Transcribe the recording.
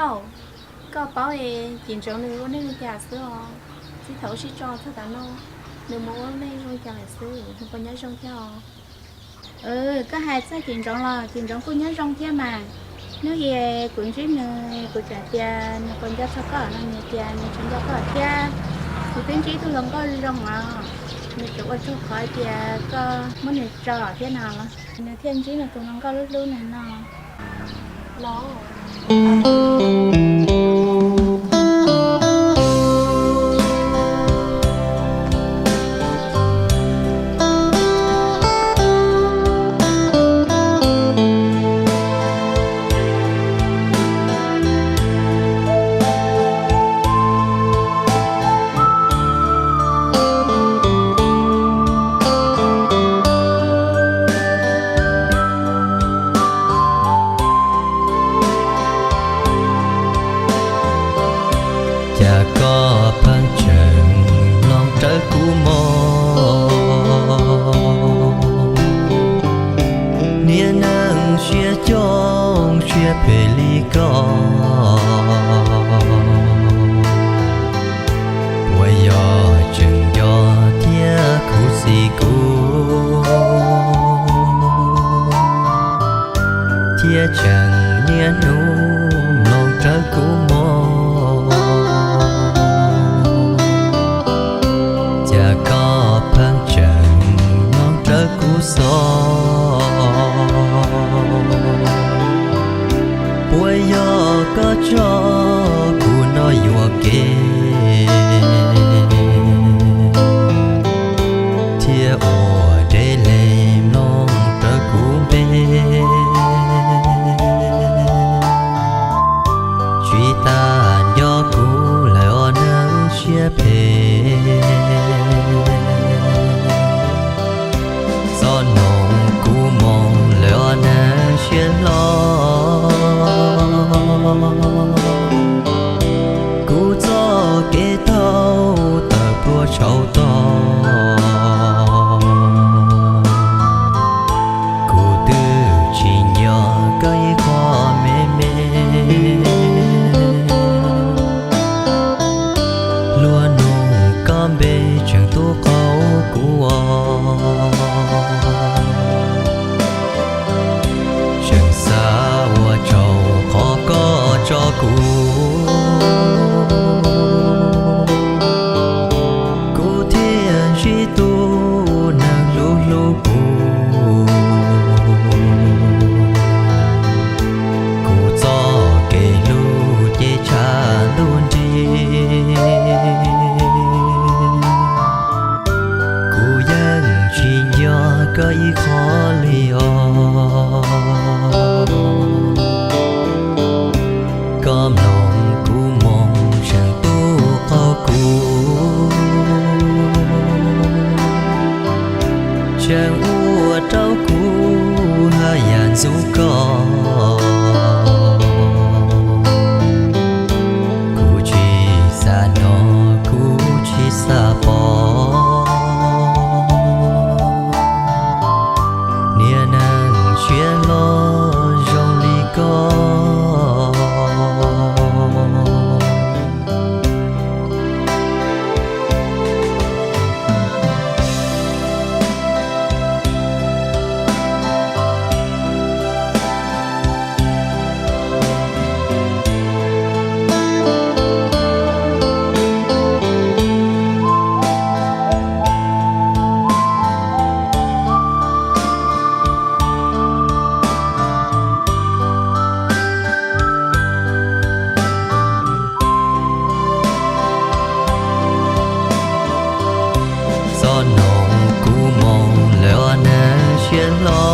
Aub, koj paub es Cim Ntsoov nws ua neej li cas xwb os. Txij thaum ua sib tso txog tav no, nws mus ua neej zoo li cas lawm xwb, nws puas nyob zoo thiab os? Koj hais txog Cim Ntsoov los Cim Ntsoov kuj nyob zoo thiab mas. Hnub i kuv ntsib nws, kuv tseem tias nws puas nco txog koj no, nws tias nws tseem nco koj thiab. Kuv twb ntsib tus hluas nkauj zoo os, nws tseem ua tsaug qhov tias koj muab nws tso lawm thiab no los, nws thiaj ntsib nws tus hluas nkauj hlub hlub nws no los. Cas koj pheej tseem mloog rawv kuv mog, niag neeg siab coob siab phem li koj. Puas yog tseem nco thiab khuv xim kuv, thiab tseem niaj hnub mloog rawv kuv mog? Cas koj pheej tseem mloog rawv kuv xov? Puas yog koj tso kuv noj yuam kev, thiab ua deb lees mloog rawv kuv npe? Tsis tas nco kuv lawm os neeg siab phem, txhob noog kuv moo lawm os neeg siab hlob. Kuv txoj kev tau tawm plua tshauv tog, kuv twb tsis nco koj ib qho me me. Luag nug koj npe tseem tuaj qaug kuv os, tseem xav ua tsaug qhov koj tso kuv, kuv thiaj ntsib tus neeg hlub hlub kuv. Kuv txoj kev hlub ces tshav ntuj nrig, kuv yeej tsis nco koj ib qho li os. Koj mloog kuv moo tseem tuaj qaug kuv, tseem ua rau kuv haj yam ntxub koj. Kuv tsis xav hnov, kuv tsis xav pom niag neeg siab hlob zoo li koj. Txhob noog kuv moo lawm os neeg siab hlob.